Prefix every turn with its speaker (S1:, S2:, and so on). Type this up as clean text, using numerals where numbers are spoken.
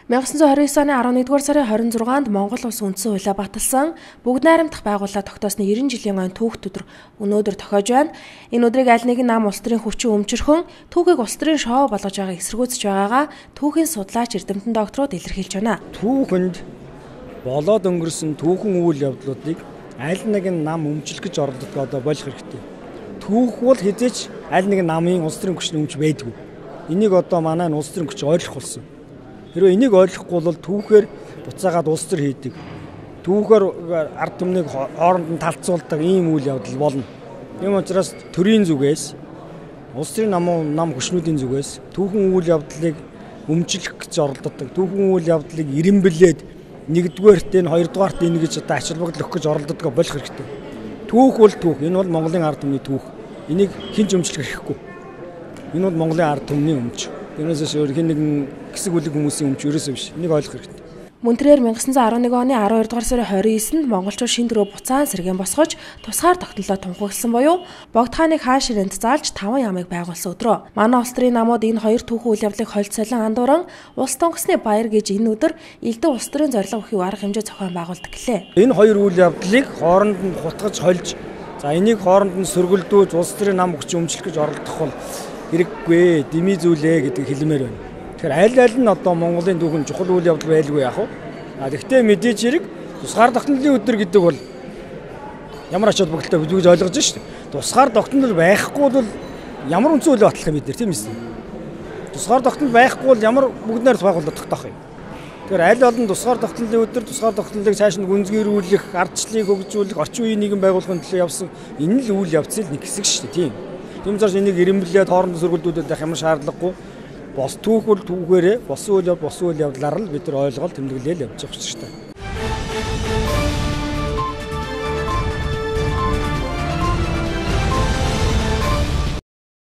S1: 1929 оны 11-р сарын 26-нд Монгол улс үндсэн хуулиа баталсан бүгд найрамдах байгууллага тогтоосны 90 жилийн ойн түүхт өдөр өнөөдөр тохиож байна. Энэ өдрийг аль нэгэн нам улс төрийн хүчин өмчөрхөн түүхийг улс төрийн шоу болгож байгааг эсэргүүцэж байгаагаа түүхийн судлаач эрдэмтэн докторууд илэрхийлж байна.
S2: Түүхэнд болоод өнгөрсөн түүхэн үйл явдлуудыг аль нэгэн нам өмчлөх гэж оролддог одоо болох хэрэгтэй. Түүх бол хэзээ ч аль нэгэн намын улс төрийн хүчний өмч байдгүй. Энийг одоо манай улс төрийн хүч ойлгох болсон. Хэрвээ энийг ойлгохгүй бол түүхээр буцаагаад улс төр хийдэг. Түүхээр ард түмнийг хооронд нь талцуулдаг ийм үйл явдал болно. Тийм учраас төрийн зүгээс улс төрийн нам хүчнүүдийн зүгээс түүхэн үйл явдлыг өмчлөх гэж оролддог. Түүхэн үйл явдлыг ирэмблээд нэгдүгээрт энэ хоёрдугаарт энэ гэж одоо ач холбогдол өгөх гэж оролддог болох хэрэгтэй. Түүх бол түүх. Энэ бол Монголын ард түмний түүх. Энийг хэн ч өмчлөх эрхгүй. Энэ бол Монголын ард түмний өмч. Тэрнээс өөр хэн нэгэн хэсэг бүлэг хүмүүсийн өмч ерөөсөө биш. Энийг ойлгох хэрэгтэй.
S1: Мөн тэрээр 1911 оны 12 дугаар сарын 29-нд монголчууд шинэ төрөө буцаан сэргээн босгож тусгаар тогтнолоо тунхагласан буюу Богд хааныг хаан ширээнд заалж 5 яамыг байгуулсан өдрөө. Манай улс төрийн намууд энэ хоёр түүхэн үйл явдлыг хольж солин андууран улс тонгосны баяр гэж энэ өдөр элдв улс төрийн зорилго бүхий арга хэмжээ зохион байгуулдаг гэлээ.
S2: Энэ хоёр үйл явдлыг хооронд нь хутгаж хольж, за энийг хооронд нь сөргөлдүүж улс төрийн нам хүчин өмчлөх гэж оролдох бол хэрэггүй, дэмий зүйлээ гэдэг хэлмээр байна. Тэгэхээр аль аль нь одоо Монголын түүхэн чухал үйл явдал байлгүй яах вэ? А тэгвэл мэдээж хэрэг тусгаар тогтнолын өдөр гэдэг бол ямар ач холбогдолтой гэж ойлгож байна шүү дээ. Тусгаар тогтнол байхгүй бол ямар үндсэн хуулийг батлах юм бид нар, тийм үү? Тусгаар тогтнол байхгүй бол ямар бүгд найр байгууллага тогтоох юм? Тэгэхээр аль олон тусгаар тогтнолын өдөр тусгаар тогтнолыг цааш нь гүнзгийрүүлэх, ардчлалыг хөгжүүлэх, орчин үеийн нийгэм байгуулахын төлөө явсан энэ л үйл явцын нэг хэсэг шүү дээ, тийм. Тийм учраас энийг ирэмблээд хоорондоо сөргөлдүүдэд байх ямар шаардлагагүй. Бос түүх бол түүхээрээ, босон үйл явдал босон үйл явдлаар л бид нар ойлгол тэмдэглээл явж явах хэрэгтэй.